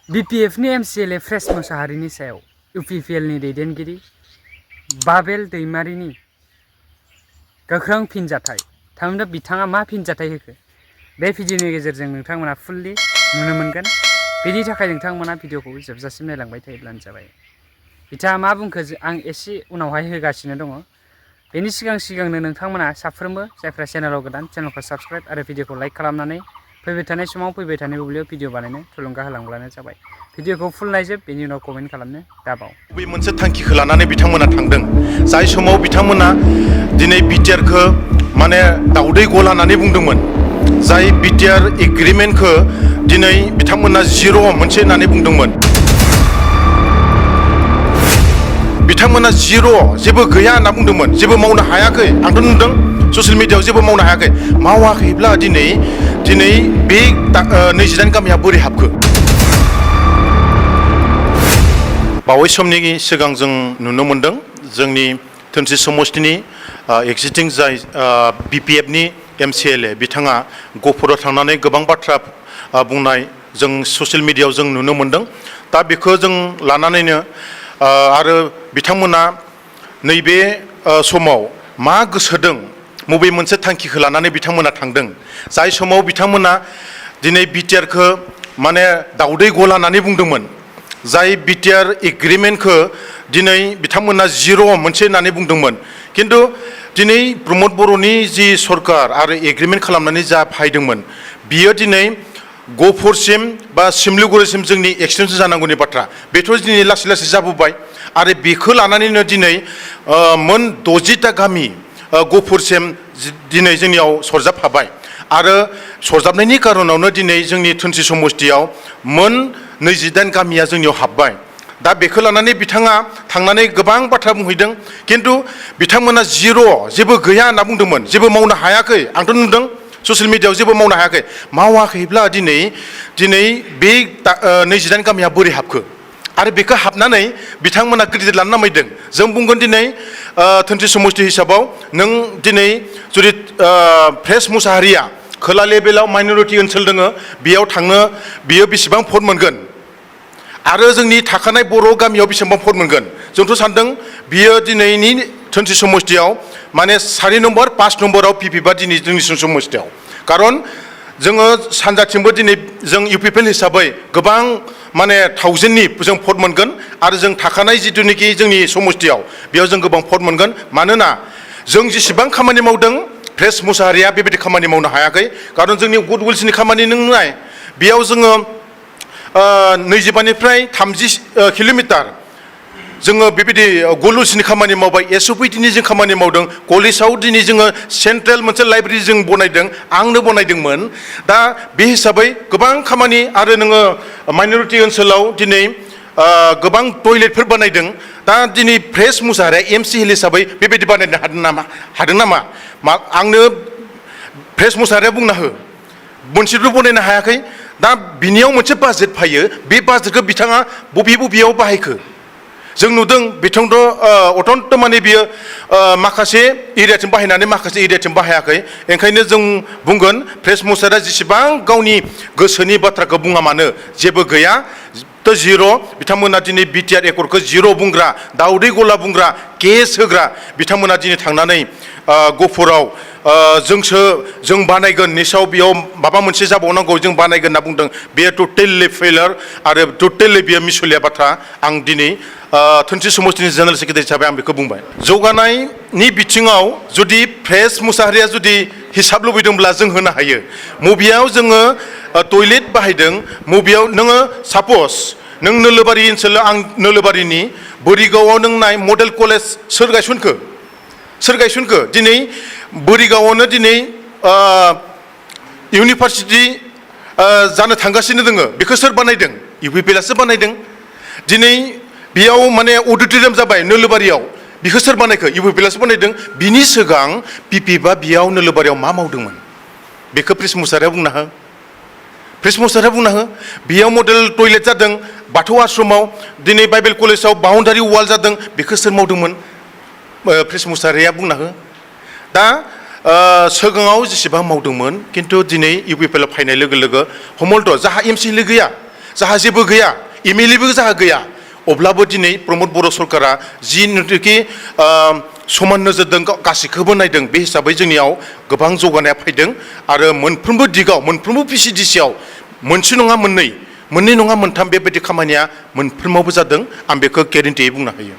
BPFनि MCLA fresh मोसाहारिनि सायाव UPPLनि दैदेनगिरि Babel दैमारिनि गोख्रों फिनजाथाय थामहिनबा बिथाङा मा फिनजाथाय होखो बे भिडिअनि गेजेरजों नोंथांमोना फुल्लि नुनो मोनगोन। बेनि थाखाय नोंथांमोना भिडिअखौ जोबजासिम नायलांबाय थायोब्लानो जाबाय। बिथाङा मा बुंखो आं एसे उनावहाय होगासिनो दङ। बेनि सिगांनो नोंथांमोना साफ्रोमबो जायफ्रा चेनेलाव गोदान चेनेलखौ साबस्क्राइब आरो भिडिअखौ लाइक खालामनानै फैबाय थानाय समाव फैबाय थानाय बुब्लियाव भिडिअ बानायनो थुलुंगा होलांब्लानो जाबाय। भिडिअखौ फुल नायजोब बेनि उनाव कमेन्ट खालामनो दाबाव। बे मोनसे थांखिखौ लानानै बिथांमोना थांदों। जाय समाव बिथांमोना दिनै बिटिआरखौ माने दाउदै गल होननानै बुंदोंमोन। जाय बिटिआर एग्रिमेन्टखौ दिनै बिथांमोना जिर' मोनसे होननानै बुंदोंमोन। बिथांमोना जिर' जेबो गैया होनना बुंदोंमोन। जेबो मावनो हायाखै। आंथ' नुदों ससियेल मिडियायाव जेबो मावनो हायाखै। मावाखैब्ला दिनै बे 29 गामिया बोरै हाबखो? बावै समनि सिगां जों नुनो मोनदों जोंनि धोनस्रि समष्टिनि एक्जिस्टिं जाय BPFनि MCLA बिथाङा गहपुराव थांनानै गोबां बाथ्रा बुंनाय जों ससियेल मिडियायाव जों नुनो मोनदों। दा बेखौ जों लानानैनो आरो बिथांमोना नैबे समाव मा गोसो दं, बबे मोनसे थांखिखौ लानानै बिथांमोना थांदों। जाय समाव बिथांमोना दिनै बिटिआरखौ माने दाउदै गल होननानै बुंदोंमोन। जाय बिटिआर एग्रिमेन्टखौ दिनै बिथांमोना जिर' मोनसे होननानै बुंदोंमोन। खिन्थु दिनै प्रमद बर'नि जि सरकार आरो एग्रिमेन्ट खालामनानै जा फायदोंमोन बियो दिनै गहपुरसिम बा सिमलिगुरिसिम जोंनि एक्सटेनसन जानांगौनि बाथ्रा। बेथ' दिनै लासै लासै जाबोबाय आरो बेखौ लानानैनो दिनै मोन 60टा गामि गहपुरसिम दिनै जोंनियाव सरजाबफाबाय आरो सरजाबनायनि खारनावनो दिनै जोंनि धोनस्रि समष्टियाव मोन 28 गामिया जोंनियाव हाबबाय। दा बेखौ लानानै बिथाङा थांनानै गोबां बाथ्रा बुंहैदों। खिन्थु बिथांमोना जिर' जेबो गैया होनना बुंदोंमोन। जेबो मावनो हायाखै। आंथ' नुदों ससियेल मिडियायाव जेबो मावनो हायाखै। मावाखैब्ला दिनै बे 29 गामिया बोरै हाबखो? आरो बेखौ हाबनानै बिथांमोना क्रेडिट लानो नामायदों। जों बुंगोन दिनै धोनस्रि समष्टि हिसाबाव नों दिनै जुदि फ्रेस मुसाहारिया खोला लेभेलाव माइनरिटि ओनसोल दङ बेयाव थांनो बियो बेसेबां भट मोनगोन आरो जोंनि थाखानाय बर' गामियाव बेसेबां भट मोनगोन? जोंथ' सानदों बियो दिनैनि धोनस्रि समष्टियाव माने 4 नम्बर 5 नम्बराव पिपिबा दिनै जोंनि समष्टियाव। खारन जोङो सानजाथिंबो दिनै जों UPPL हिसाबै गोबां माने 1000नि जों भट मोनगोन आरो जों थाखानाय जिथुनिखि जोंनि समष्टियाव बेयाव जों गोबां भट मोनगोन। मानोना जों जेसेबां खामानि मावदों फ्रेस मुसाहारिया बेबायदि खामानि मावनो हायाखै। खारन जोंनि गुडविल्सनि खामानि नों नाय बेयाव जोङो 25निफ्राय 30 किल'मिटार जोङो बेबायदि गलुसनि खामानि मावबाय। SOPTनि जों खामानि मावदों। कलेजाव दिनै जोङो सेन्ट्रेल मोनसे लाइब्रेरि जों बनायदों। आंनो बनायदोंमोन। दा बे हिसाबै गोबां खामानि आरो नोङो माइनरिटि ओनसोलाव दिनै गोबां टयलेटफोर बानायदों। दा दिनै फ्रेस मुसाहारिया MCL हिसाबै बेबायदि बानायनो हादों नामा? आंनो फ्रेस मुसाहारिया बुंना हो। मोनसेबो बनायनो हायाखै। दा बिनियाव मोनसे बाजेट फैयो। बे बाजेटखौ बिथाङा बबेयाव बाहायखो? जों नुदों बिथांथ' अथन्थ' माने बियो माखासे एरियाथिं बाहायनानै माखासे एरियाथिं बाहायाखै। ओंखायनो जों बुंगोन फ्रेस मुसाहारिया जेसेबां गावनि गोसोनि बाथ्राखौ बुङा मानो जेबो गैया। थ' जिर' बिथांमोना दिनै बिटिआर एकर्डखौ जिर' बुंग्रा, दाउदै गला बुंग्रा, केस होग्रा बिथांमोना दिनै थांनानै गहपुराव जों बानायगोन निसाव बेयाव माबा मोनसे जाबावनांगौ जों बानायगोन होनना बुंदों। बेयो टटेलि फेलार आरो टटेलि बेयो मिसलिया बाथ्रा। आं दिनै धोनस्रि समष्टिनि जेनेरेल सेक्रेटारि हिसाबै आं बेखौ बुंबाय। जौगानायनि बिथिङाव जुदि फ्रेस मुसाहारिया जुदि हिसाब लुबैदोंब्ला जों होनो हायो। मबेयाव जोङो टयलेट बाहायदों, मबेयाव नोङो सापस नों नोलोबारि ओनसोलाव आं नोलोबारिनि बोरिगावआव नों नाय मडेल कलेज सोर गायसनखो? दिनै बोरिगावआवनो दिनै इउनिभारसिटि जानो थांगासिनो दङ। बेखौ सोर बानायदों? UPPLआसो बानायदों। दिनै बेयाव माने अडिट'रियाम जाबाय नोलोबारियाव। बेखौ सोर बानायखो? UPPLआसो बानायदों। बिनि सिगां पिपिबा बेयाव नोलोबारियाव मा मावदोंमोन? बेखौ फ्रेस मुसाहारिया बुंना हो। फ्रेस मुसाहारिया बुंना हो। बेयाव मडेल टयलेट जादों। बाथौ आश्रमाव दिनै बाइबेल कलेजाव बाउन्डारि वाल जादों। बेखौ सोर मावदोंमोन? फ्रेस मुसाहारिया बुंना हो। दा सिगाङाव जेसेबां मावदोंमोन खिन्थु दिनै UPPLआव फैनाय लोगो लोगो हमलथ' जाहा MCLA गैया। जाहा जेबो गैया एमएलएबो जाहा गैया अब्लाबो दिनै प्रमद बर' सरकारा जिनोखि समान नोजोरजों गासैखौबो नायदों बे हिसाबै जोंनियाव गोबां जौगानाया फैदों आरो मोनफ्रोमबो दिगाव मोनफ्रोमबो पिसिडिसियाव मोनसे नङा मोननै नङा मोनथाम बेबायदि खामानिया मोनफ्रोमावबो जादों आं बेखौ गेरेन्टियै बुंनो हायो